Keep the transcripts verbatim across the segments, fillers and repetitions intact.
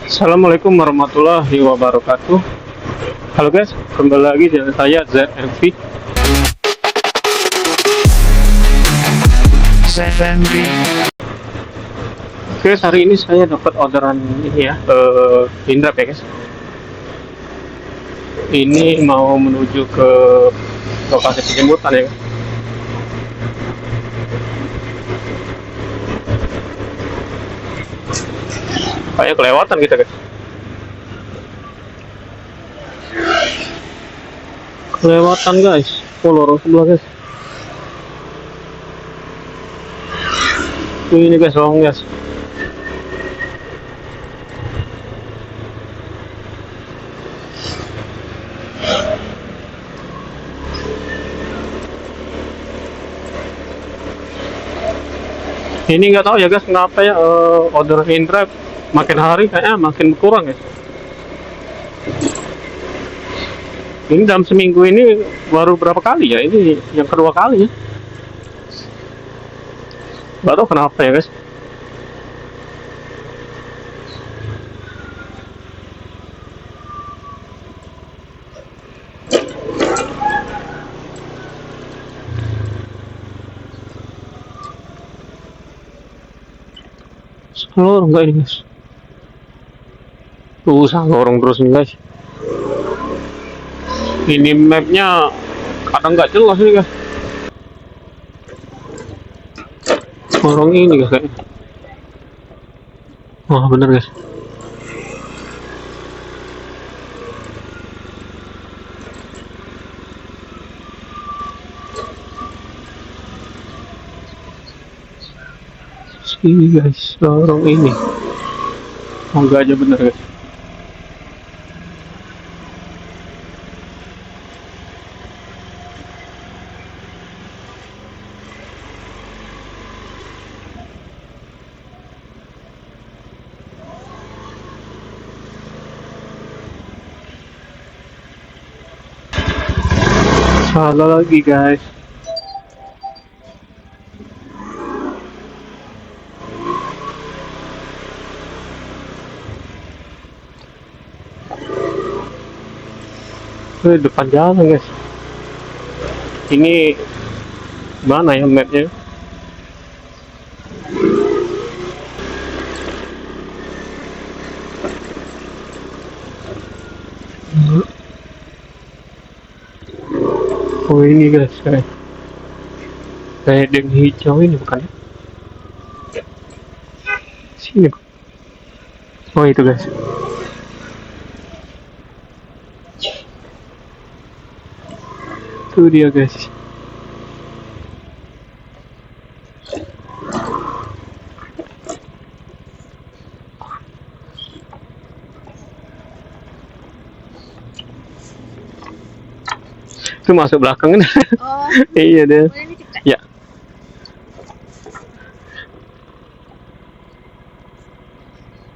Assalamualaikum warahmatullahi wabarakatuh. Halo guys, kembali lagi dengan saya Z M V. Z M V. Oke, hari ini saya dapat orderan ini ya, eh, Indra ya guys. Ini mau menuju ke lokasi penjemputan ya. Kayaknya kelewatan kita guys. Kelewatan guys. Oh, lorong sebelah guys. Ini guys, lorong guys. Ini nggak tahu ya guys, kenapa ya, eh, orderan Indra makin hari kayaknya makin berkurang ya. Ini dalam seminggu ini baru berapa kali ya? Ini yang kedua kali ya. Nggak tahu kenapa ya guys. Salah orang nggak ini guys. Tuh, salah orang terus nih guys. Ini mapnya kadang nggak jelas nih guys. Orang ini guys kayaknya. Wah, bener guys. Sini guys, lorong ini. Moga aja bener guys. Salah lagi guys. Eh, depan jalan guys. Ini mana ya mapnya? Oh, ini guys, guys. Kayak yang hijau ini bukan? Sini. Oh, itu guys. Itu dia guys. Itu masuk belakang kan? Oh. Iya deh. Boleh ni cepat. Ya.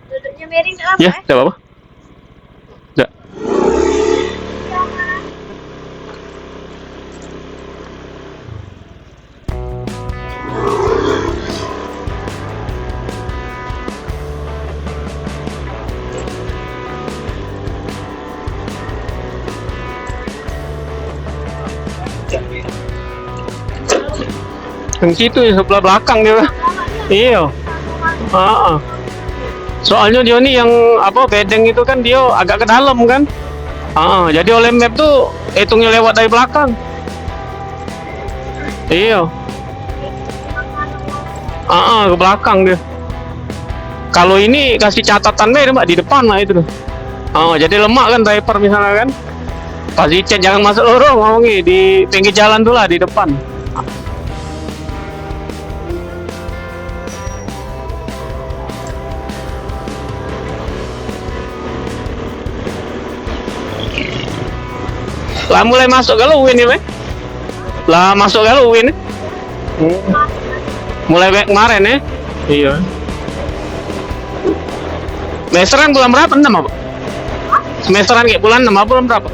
Duduknya miring tak apa, ya, eh? Tak apa-apa. Dak. Yang situ, yang sebelah belakang dia. Iyo. Heeh. Soalnyo dio ni yang apo, bedeng itu kan dio agak ke dalam kan. Heeh, jadi oleh map tu itungnyo lewat dari belakang. Iyo. Heeh, ke belakang dio. Kalau ini kasih catatan be, Mbak, di depan lah itu. Oh, jadi lemak kan driver misalnya kan. Pas dicet jangan masuk lorong, ngomongnya di pinggir jalan tu lah, di depan. Lah mulai masuk galo Uin ni, Mek? Lah masuk galo Uin ni? Hmm. Mulai bae kemaren, eh? Iyo. Semesteran bulan berapo? Enam apo? Semesteran kayak bulan enam apo bulan berapo?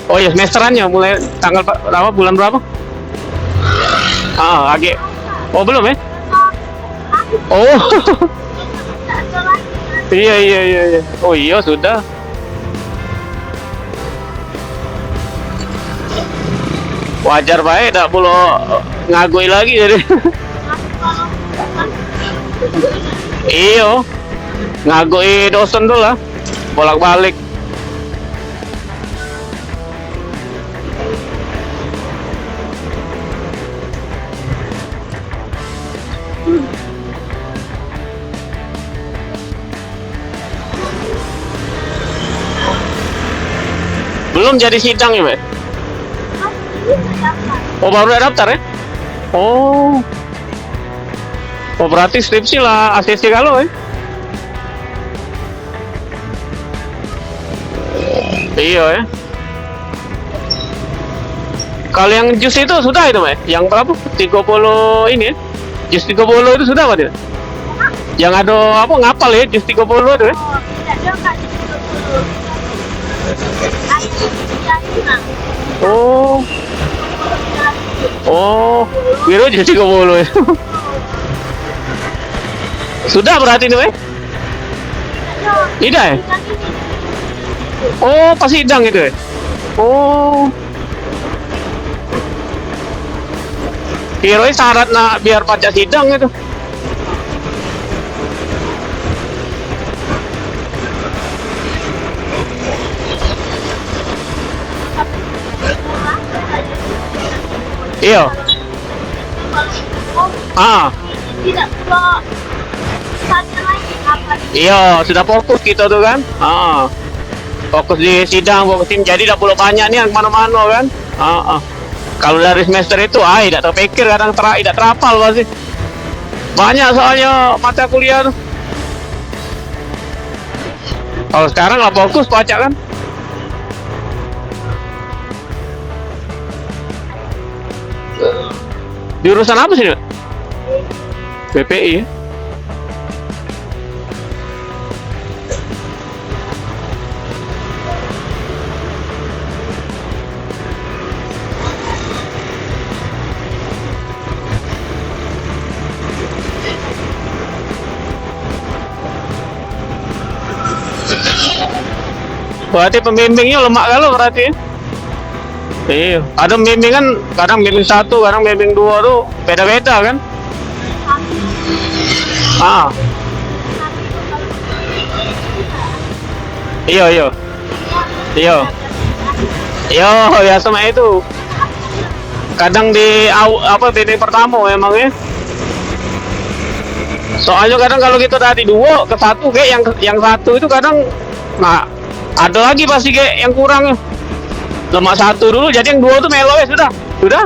Oh iyo, semesterannya mulai tanggal pa-, apo, bulan berapo? Ah, agek. Oh, belum, eh? Oh. Iya, iya, iya, iya. Oh iya, sudah. Wajar bae dak pulo ngagui lagi jadi. Iyo. Ngagui dosen tu lah. Bolak-balik. Belum jadi sidang ya, Mbak? Oh, baru nak daftar ya? Oh. Oh, berarti skripsi lah A C C kalau ya? Iya ya. Kalau yang jus itu sudah itu, Mbak? Yang berapa? Tiga puluh ini ya? Jus tiga puluh itu sudah apa dia? Yang ada apa, ngapal ya, jus tiga puluh itu ya? Oh, tidak ada, Kak, jus tiga puluh. Ayo, iya, iya. Oh. Oh, biru jus tiga puluh ya? Sudah berarti itu, eh? Tidak ada. Tidak, eh? Oh, pas sidang itu, eh? Oh. Kiro syarat nak biar pacak sidang itu. Iyo. Ah. Iyo, sudah fokus kito tu kan. Ah. Fokus di sidang, fokus tim. Jadi dak pulo banyak nian ke mano-mano kan. Ah, ah. Kalau dari semester itu, ai, dak terpikir kadang ter-, dak terapal pasti. Banyak soalnyo mata kuliah tu. Kalau sekarang lah fokus pacak kan. Jurusan apa sih, Pak? P P I. Berarti pembimbingnyo lemak galo berarti. Iyo, ado bimbingan, kadang bimbing satu, kadang bimbing duo tu beda-beda kan? Ah. Iyo, iyo. Iyo. Iyo, biaso mak itu. Kadang di aw-, apa, bimbing pertamo memang ya. Soalnyo kadang kalau kito dari duo ke satu, kayak yang, yang satu itu kadang, nah, ado lagi pasti kayak yang kurang. Lemak satu dulu, jadi yang duo tu melo ya sudah. Sudah.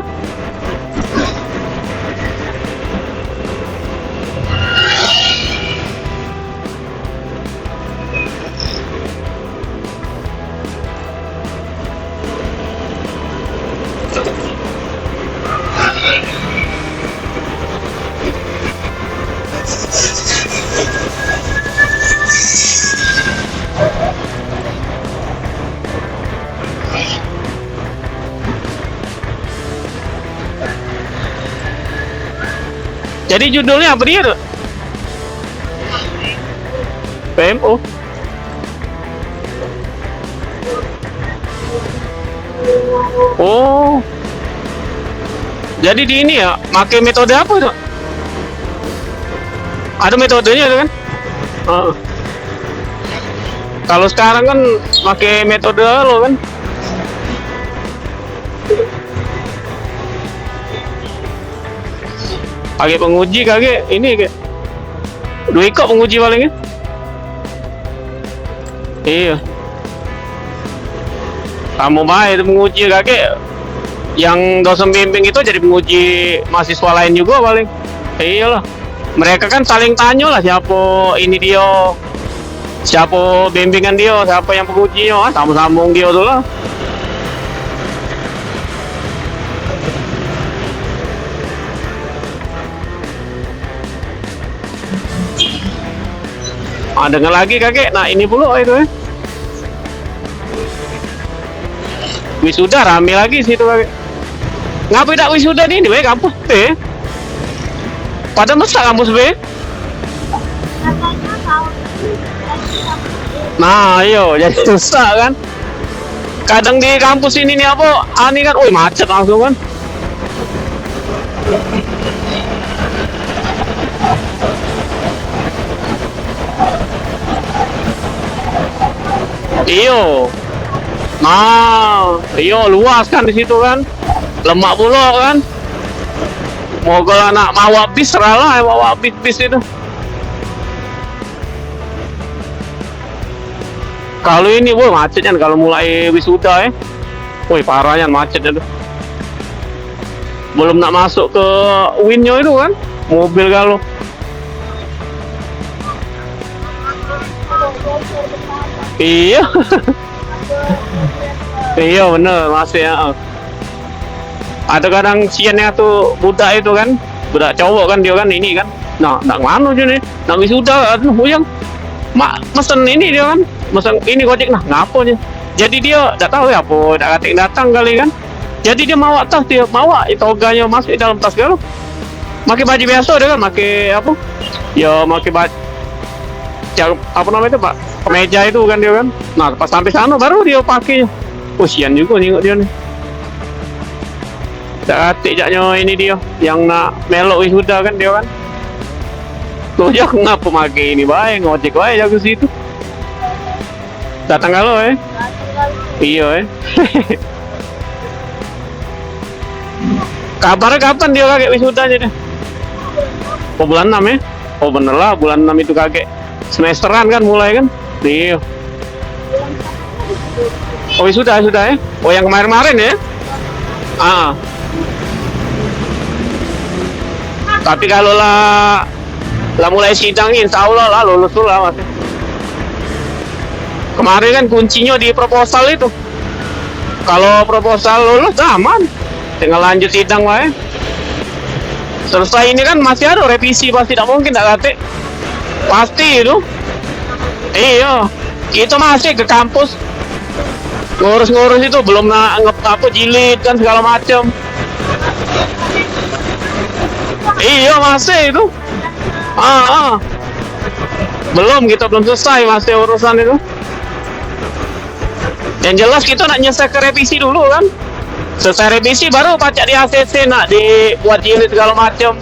Jadi judulnyo apo dio tu? P M O. Oh. Jadi di ini ya, make metode apo tu? Ado metodenya tu kan? Heeh. Kalau sekarang kan make metode lo kan? Kagek penguji, kagek ini, kagek duo ikok penguji paling, ya. Iyo. Samo bae itu penguji, kagek yang dosen bimbing itu jadi penguji mahasiswa lain jugo paling. Iyolah. Mereka kan saling tanyo lah, siapo ini dio, siapo bimbingan dio, siapo yang pengujinyo, ah, samo-samo dio tu lah. Ah, dengar lagi kagek, nah ini pulo itu, eh. Wisuda rame lagi situ kagek. Ngapo dak wisuda ni, ni, weh, kampus, eh? Padahal besak kampus, weh. Katanya tahun ini Nah, iyo, jadi susah kan. Kadang di kampus ini nih apa, ani kan, woi, macet langsung kan. Iyo. Nah, iyo, luas kan di situ kan. Lemak pulo kan. Moga lah nak mawa bis, serah lah mawa bis, bis itu. Kalau ini, woi, macetnya kalau mulai wisuda, eh. Woi, parahnya macetnya tuh. Belum nak masuk ke winnya itu kan, mobil kalau. Iya. Iya, bener, masih, heeh. Ada kadang siannya tuh budak itu kan, budak cowok kan, dia kan ini kan. Nah, nak nganu je nih, nak wisuda, aduh, puyeng. Mak mesen ini dia kan, mesen ini Gojek, nah, ngapo je. Jadi dia dak tahu ya apa, dak katik datang kali kan. Jadi dia mawa tas, dia mawa toganyo masuk dalam tas dia. Make baju biaso dia kan, make apo? Ya, make baju, apo namanya itu, Pak? Kemeja itu kan dia kan. Nah, pas sampai sana baru dia pakai. Oh, sian juga nengok dia nih. Dak katik jaknyo ini dia, yang nak melok wisuda kan dia kan. Tuh, ya, ngapo make ini bae, ngojek bae jago situ. Datang galo, eh? Iyo, eh. Kabarnya kapan dia kagek wisuda jadi? Oh, bulan enam, eh? Oh, bener lah, bulan enam itu kagek. Semesteran kan mulai kan? Iyo. Oh, wisuda, sudah, eh? Oh, yang kemarin-kemarin, ya? Ah. Tapi kalau lah, lah mulai sidang, insya Allah lah lulus tuh lah, Mas. Kemarin kan kuncinya di proposal itu. Kalau proposal lulus, aman. Tinggal lanjut sidang wae. Selesai ini kan masih ada revisi, pasti, dak mungkin dak katik. Pasti itu. Iyo. Itu masih ke kampus. Ngurus-ngurus itu, belum nak nge-, apa, jilid kan, segala macem. Iyo, masih itu. Ah, ah. Belum, kita belum selesai, masih urusan itu. Yang jelas kita nak nyelesaikan revisi dulu kan. Selesai revisi baru pacak di A C C, nak dibuat jilid segala macem.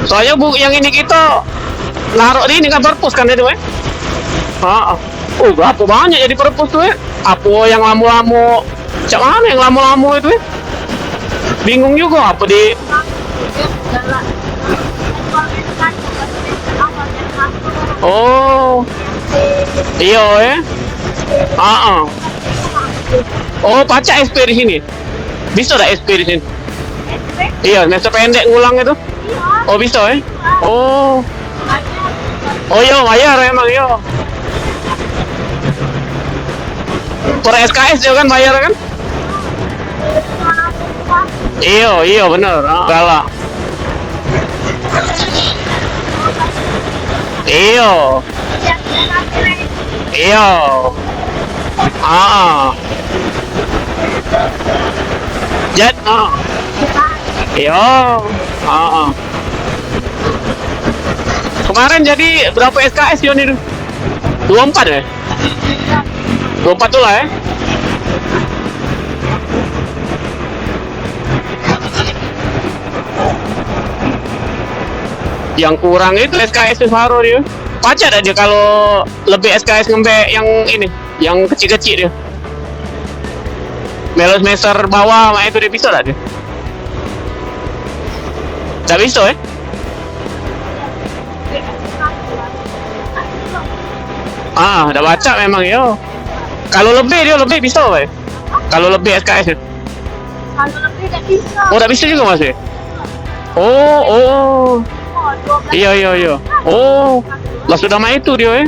Soalnya bu, yang ini kita naruh di ini kan perpus kan itu, eh. Ah, ah. Oh, berapa banyak jadi perpus tuh, eh? Apa yang lama-lama? Cak mana yang lama-lama itu, eh? Bingung juga apa di. Oh. Iyo, eh. Ah, ah. Oh, pacak S P di sini. Bisa dak S P di sini? Iyo, semester pendek ngulang itu. Oh, bisa, eh? Oh. Oh, iyo, bayar emang, iyo. Per S K S juga kan bayar kan? Iyo, iyo, bener. Ah, galak. Iyo. Iyo. Ah. Jet, ah. Iyo. Ah, ah. Kemarin jadi berapa S K S, Yon, itu? Dua empat, ya? Dua empat tu lah, ya. Yang kurang itu S K S tu separuh dia. Pacak dak dia kalau lebih S K S ngembek yang ini, yang kecil-kecil dia? Melo semester bawah, mak itu dia bisa dak dia? Dak bisa, eh? Ah, dak pacak memang, yo. Kalau lebih dia, lebih bisa, weh. Kalau lebih S K S. Kalau lebih dak bisa. Oh, dak bisa juga masih. Oh, oh. Oh, dua belas. Iyo, iyo, iyo. Oh, lah sudah main itu dia, eh.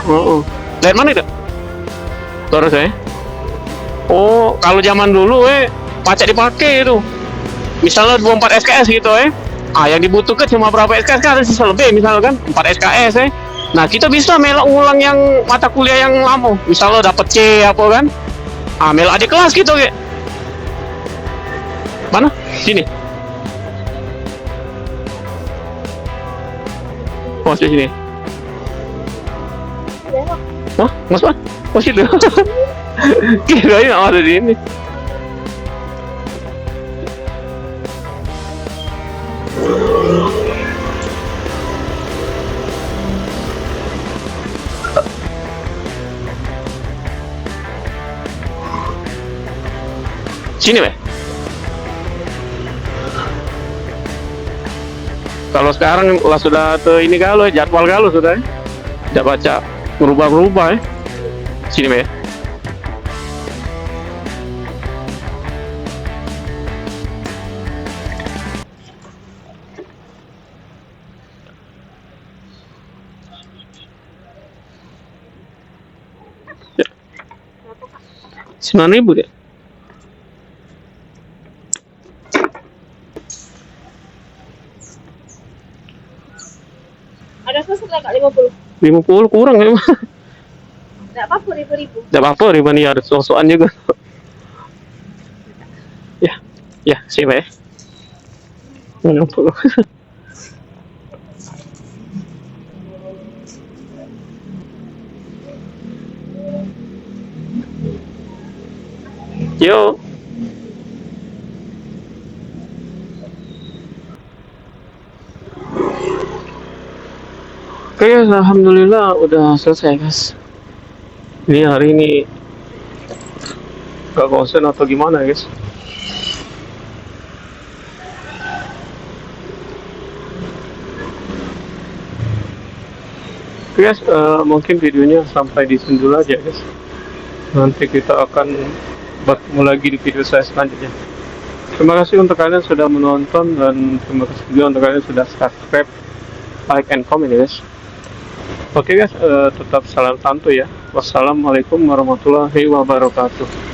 Oh, oh. Dari mana itu? Terus, eh. Oh, kalau zaman dulu, eh, pacak dipakai itu. Misalnya dua empat S K S gitu, eh. Ah, yang dibutuhkan cuma berapa S K S kan, ada sisa lebih misalkan empat S K S, eh. Nah, kita bisa melok ngulang yang mata kuliah yang lama. Misalnya dapat C apa kan. Ah, melok adik kelas gitu, kayak. Mana? Sini. Masuk sini. Hah? Masuk? Oh, situ. Kirain nak masuk sini. Sini, weh. Kalau sekarang lah sudah te ini galo, jadwal galo sudah, eh. Tidak baca berubah-berubah, eh. Sini, weh. Sembilan ribu dia. Ada susu tak, Kak? Lima puluh. Lima puluh kurang ya, Mak? Enggak apa-apa, ribu-ribu. Enggak apa-apa, ribu ni ada sosokan juga. Ya, ya, siapa ya? Lima puluh. Yo. Oke, guys, alhamdulillah udah selesai, guys. Ini hari ini gak konsen atau gimana, guys? Oke, guys, eh, mungkin videonya sampai di sini dulu aja, guys. Nanti kita akan bertemu lagi di video saya selanjutnya. Terima kasih untuk kalian sudah menonton dan terima kasih juga untuk kalian sudah subscribe, like, and comment, ya, guys. Oke, guys, eh, tetap salam santuy ya. Wassalamualaikum warahmatullahi wabarakatuh.